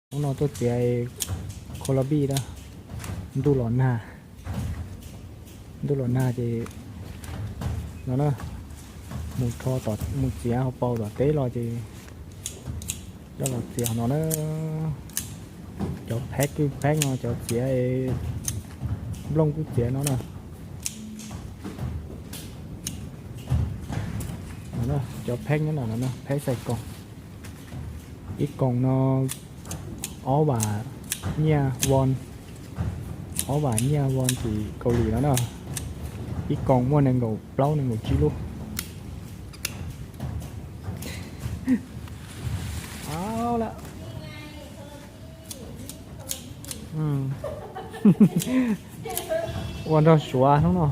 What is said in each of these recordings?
Hnub no tuaj txiav khaus las npij na, ntuj los nag, ntuj los nag ces no na, mus rho tom, mus txiav hauv paus tom teb los ces coj los txiav no na. Cov phab kwj phab no cov txiav, nplooj kuj txiav no na. Cov phab nyob no, phab xais koos, ib koos no ob vam nyiaj von, ob vam nyiaj von tim Kaus Lim no na. Ib koos muaj nees nkaum plaub nees nkaum tsib lub. Au lawm. Ua nrog Suav hnub no.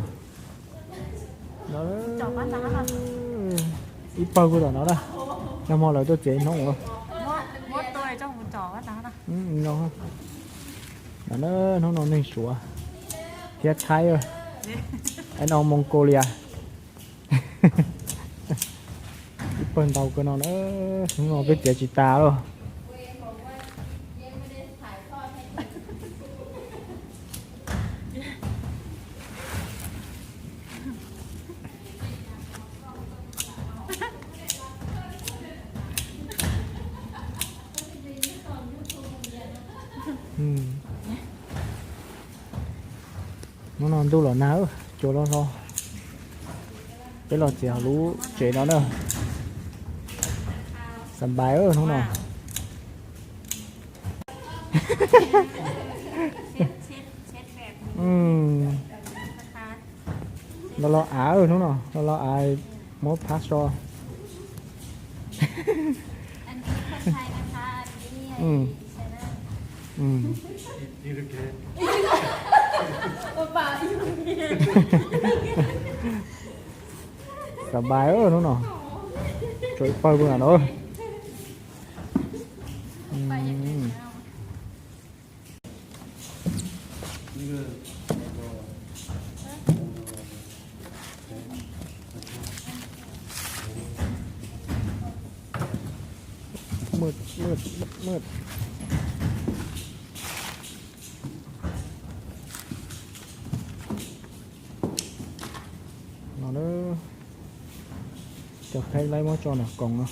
Ib pawg kuj tom no na. Nag hmo lawv tuaj txiav ib hnub. Hnub no neeg Suav thiab Thaib, no Mongolia. Ib pawg ntau kawg no na, hnub no peb txiav tsis tas lauj. Hnub no ntuj los nag, cua loj hlo. Peb los txiav hauv lub tsev no na. Xa npais hnub no. Los los av hnub no, los los av, muab phab so. Xa npais hnub no, tshuav ib pawg puag no. No, cov phab laib muab tso nram koos no.